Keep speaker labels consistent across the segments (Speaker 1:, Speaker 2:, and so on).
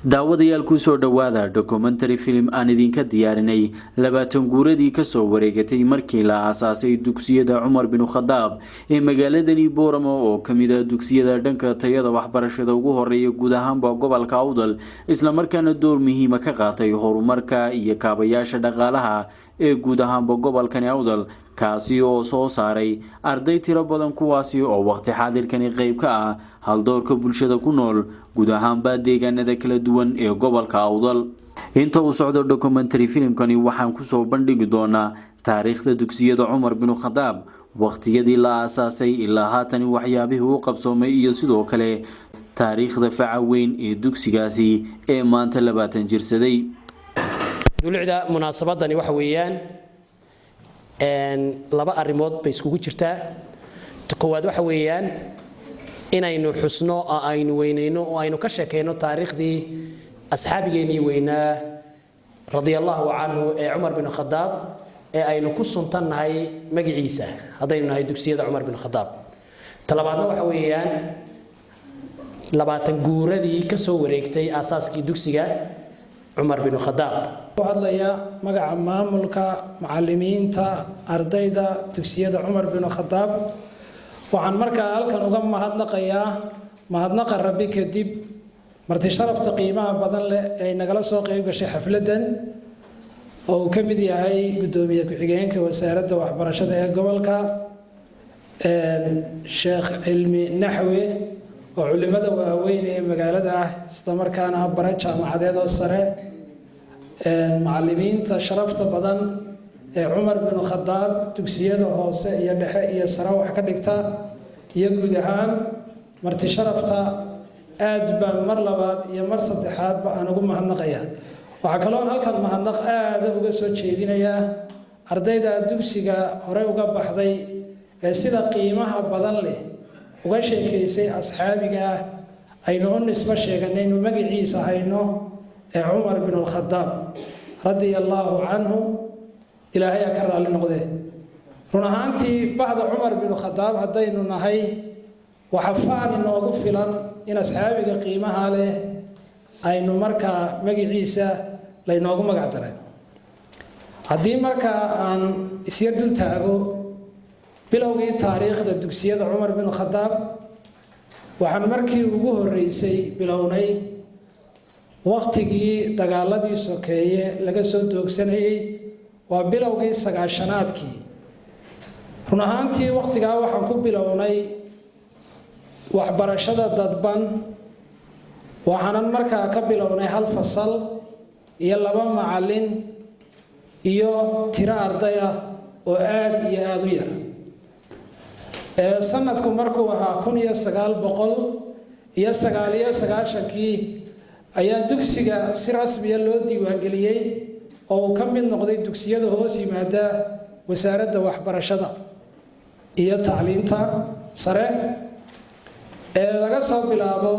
Speaker 1: Daawadayaal, kusoo dhowaada documentary film aan idinka diyaarinay 20 guuradii kasoo wareegatay markii la aasaasay dugsiyada Cumar Binu Khadaab ee magaaladani Boorama, oo kamid ah dugsiyada dhanka tayada waxbarashada ugu horeeya guud ahaanba gobolka Awdal, islamarkaana door muhiima ka qaatay horumarka iyo kaabayaasha dhaqaalaha ee guud ahaanba gobolkani Awdal, kaasi oo soo saaray arday tiro badan, kuwaasi oo waqti xaadirkani qeyb ka ah haldoorka bulshada ku nool guud ahaanba deegaanada kala duwan ee gobolka Awdal. Inta uu socdo documentary filimkani, waxaan kusoo bandhigi doonaa taariikhda dugsiyada Cumar Binu Khadaab, waqtiyadii la aasaasay ilaa haatan, waxyaabihii u qabsoomay, iyo sidoo kale taariikhda faca weyn ee dugsigaasi ee maanta 20 jirsaday.
Speaker 2: Dulucda munaasabadani waxa weeyaan laba arrimood bay iskugu jirtaa. Ta koowaad waxa weeyaan inaynu xusno oo aynu weynayno oo aynu ka sheekayno taariikhdii asxaabigeennii weynaa, radia Allahu canhu, ee Cumar bin Khadaab, ee aynu ku suntannahay magaciisa haddaynu nahay dugsiyada Cumar bin Khadaab. Ta labaadna waxa weeyaan 20 guuradii ka soo wareegtay aasaaskii dugsiga Cumar bin Khadaab.
Speaker 3: Ku hadlaya magaca maamulka, macalimiinta, ardayda dugsiyada Cumar Binu Khadaab, waxaan markaa halkan uga mahadnaqayaa, mahadnaqa Rabbi kadib, marti sharafta qiimaha badan leh ee nagala soo qayb gashay xafladdan, oo uu ka mid yahay guddoomiye ku-xigeenka Wasaaradda Waxbarashada ee gobolka, Sheekh Cilmi Naxwe, oo culimada waaweyn ee magaalada ah, isla markaana bare jaamacadeed oo sare, macalimiinta sharafta badan ee Cumar Binu Khadaab dugsiyada hoose iyo dhexe iyo sare wax ka dhigta, iyo guud ahaan marti sharafta, aad baan mar labaad iyo mar saddexaadba aan ugu mahadnaqayaa. Waxaa kaloon halkan mahadnaq aada uga soo jeedinayaa ardayda dugsiga horey uga baxday ee sida qiimaha badan leh uga sheekaysay asxaabiga ah aynu u nisbo sheeganaynu magaciisa hayno ee Cumar bin Alkhadaab, radia Allaahu canhu, Ilaahay ha ka raalli noqdee. Run ahaantii, bahda Cumar binu Khadaab haddaynu nahay, waxa faan inoogu filan in asxaabiga qiimaha leh aynu markaa magaciisa laynoogu magac daray. Haddii markaa aan isyar dul taago bilowgii taariikhda dugsiyada Cumar binu Khadaab, waxaan markii ugu horreysay bilownay waqtigii dagaaladii sokeeye laga soo doogsanayey, waa bilowgii 90-aadkii. Run ahaantii, waqtigaa waxaan ku bilownay waxbarashada dadban, waxaanan markaa ka bilownay hal fasal iyo laba macallin iyo tiro arday ah oo aada iyo aada u yar. Sanadku markuu ahaa 1999-kii ayaa dugsiga si rasmiya loo diiwaangeliyey oo uu ka mid noqday dugsiyada hoos yimaada Wasaaradda Waxbarashada iyo Tacliinta Sare. Ee laga soo bilaabo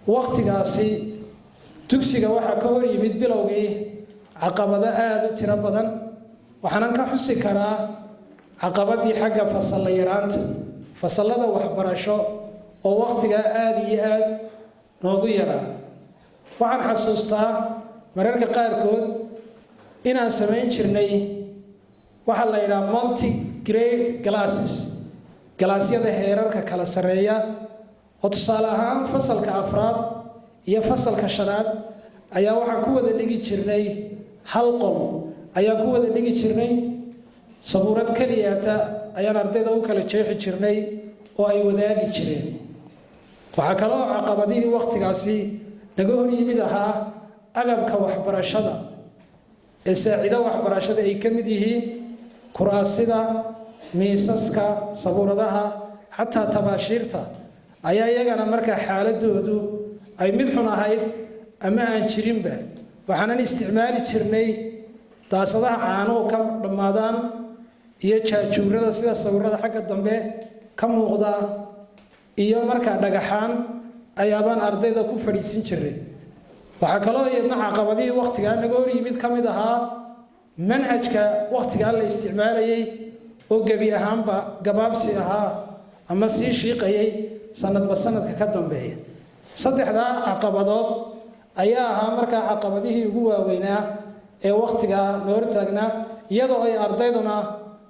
Speaker 3: waqtigaasi, dugsiga waxaa ka hor yimid bilowgii caqabado aada u tiro badan. Waxaanan ka xusi karaa caqabadii xagga fasalla yaraanta, fasallada waxbarasho oo waqtigaa aada iyo aada noogu yaraa. Waxaan xasuustaa mararka qaarkood inaan samayn jirnay waxaa la yidhaha multi grade classes, galaasyada heerarka kala sarreeya, oo tusaale ahaan fasalka afraad iyo fasalka shanaad ayaa waxaan ku wada dhigi jirnay hal qol ayaan ku wada dhigi jirnay. Sabuurad keliyaata ayaan ardayda u kala jeexi jirnay oo ay wadaagi jireen. Waxaa kaloo caqabadihii wakhtigaasi naga hor yimid ahaa agabka waxbarashada ee saacido waxbarashada ay ka mid yihiin kuraasida, miisaska, sabuuradaha, xataa tabaashiirta ayaa iyagana markaa xaaladoodu ay mid xun ahayd ama aan jirinba. Waxaanan isticmaali jirnay daasadaha caanuhu ka dhammaadaan iyo jaajuurada sida sawirada xagga dambe ka muuqda, iyo markaa dhagaxaan ayaabaan ardayda ku fadhiisin jirnay. Waxaa kaloo iyadna caqabadihii wakhtigaa naga hor yimid ka mid ahaa manhajka wakhtigaa la isticmaalayay oo gebi ahaanba gabaabsi ahaa ama sii shiiqayay sanadba sanadka ka dambeeya. Saddexdaa caqabadood Ayaa ahaa markaa caqabadihii ugu waaweynaa ee wakhtigaa la hortaagnaa, iyadoo ay ardayduna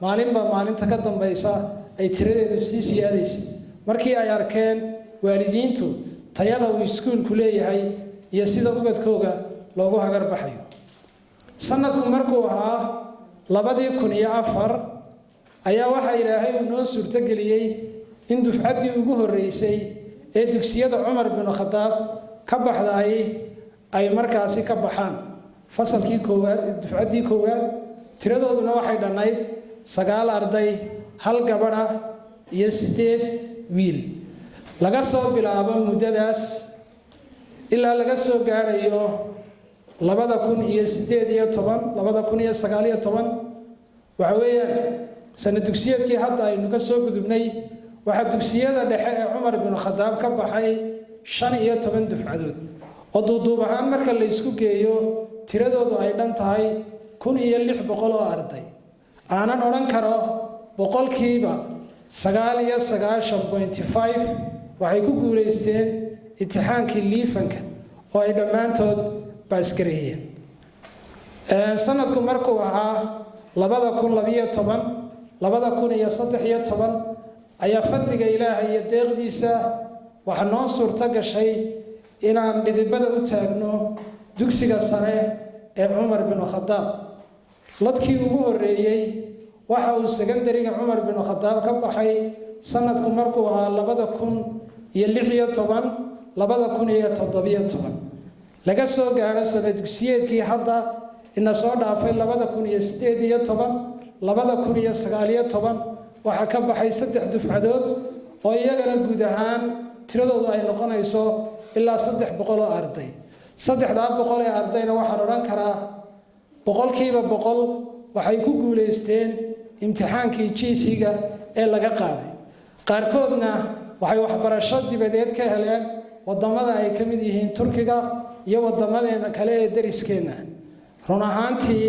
Speaker 3: maalinba maalinta ka dambaysa ay tiradeedu sii siyaadaysay, markii ay arkeen waalidiintu tayada uu iskuulku leeyahay iyo sida ubadkooga loogu hagar baxayo. Sanadku markuu ahaa 2004 ayaa waxaa Ilaahay uu noo suurtogeliyey in dufcaddii ugu horreysay ee dugsiyada Cumar binu Khadaab ka baxdaay ay markaasi ka baxaan fasalkii koowaad, dufcaddii koowaad. Tiradooduna waxay dhannayd 9 arday, 1 gabadha iyo 8 wiil. Laga soo bilaabo muddadaas ilaa laga soo gaadhayo 2018, 2019, waxa weeyaan sana dugsiyeedkii hadda aynu ka soo gudubnay, waxaa dugsiyada dhexe ee Cumar binu Khadaab ka baxay 15 dufcadood, oo duuduub ahaan marka la isku geeyo tiradoodu ay dhan tahay 1600 oo arday. Aanan odhan karo 99.5% waxay ku guulaysteen imtixaankii liifanka oo ay dhammaantood baasgareeyeen. Sanadku markuu ahaa 2012, 2013 ayaa fadliga Ilaahay iyo deeqdiisa waxaa noo suurto gashay inaan dhidibada u taagno dugsiga sare ee Cumar binu Khadaab. Lodkii ugu horreeyey waxa uu secondary-ga Cumar binu Khadaab ka baxay sanadku markuu ahaa 2016, 2017. Laga soo gaadho sana dugsiyeedkii hadda ina soo dhaafay, 2018, 2019, waxaa ka baxay 3 dufcadood oo iyagana guud ahaan tiradoodu ay noqonayso ilaa 300 oo arday. 300 ee ardayna waxaan odhan karaa 100% waxay ku guulaysteen imtixaankii GC-ga ee laga qaaday. Qaarkoodna waxay waxbarasho dibadeed ka heleen wadamada ay ka mid yihiin Turkiga iyo wadamadeena kale ee dariskeenna. Run ahaantii,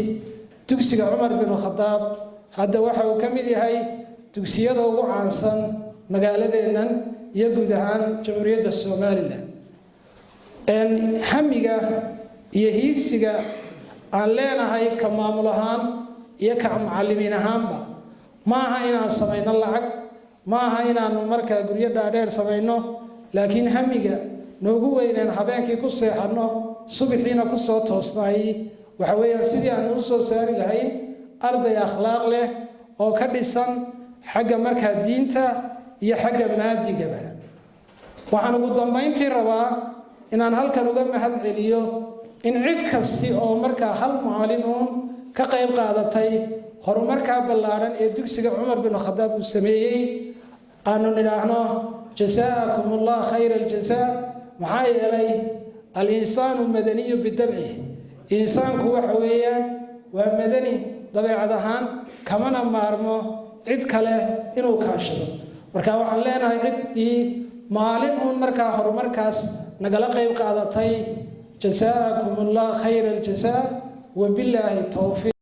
Speaker 3: dugsiga Cumar binu Khadaab hadda waxa uu ka mid yahay dugsiyada ugu caansan magaaladeennan iyo guud ahaan Jamhuuriyadda Somaliland. Hamiga iyo hiigsiga aan leenahay ka maamul ahaan iyo ka macallimiin ahaanba ma aha inaan samayno lacag, ma aha inaanu markaa guryo dhaadheer samayno, laakiin hamiga noogu weyneen habeenkii ku seexanno, subaxiina ku soo toosnaay, waxa weeyaan sidii aanu u soo saari lahayn arday akhlaaq leh oo ka dhisan xagga markaa diinta iyo xagga maadigaba. Waxaan ugu dambayntii rabaa inaan halkan uga mahad celiyo in cid kasti oo markaa hal maalin uun ka qayb qaadatay horumarkaa ballaadhan ee dugsiga Cumar bin Khadaab uu sameeyey aanu nidhaahno jasaakum Allah khayra aljazaa. Maxaa yeelay, al-insaanu madaniyu bidabcih, insaanku waxa weeyaan waa madani dabeecad ahaan, kamana maarmo cid kale inuu kaashado. Marka waxaan leenahay ciddii maalin uun markaa horumarkaas nagala qayb qaadatay, jasaakum Allah khayra aljazaa, wabilaahi towfiiq.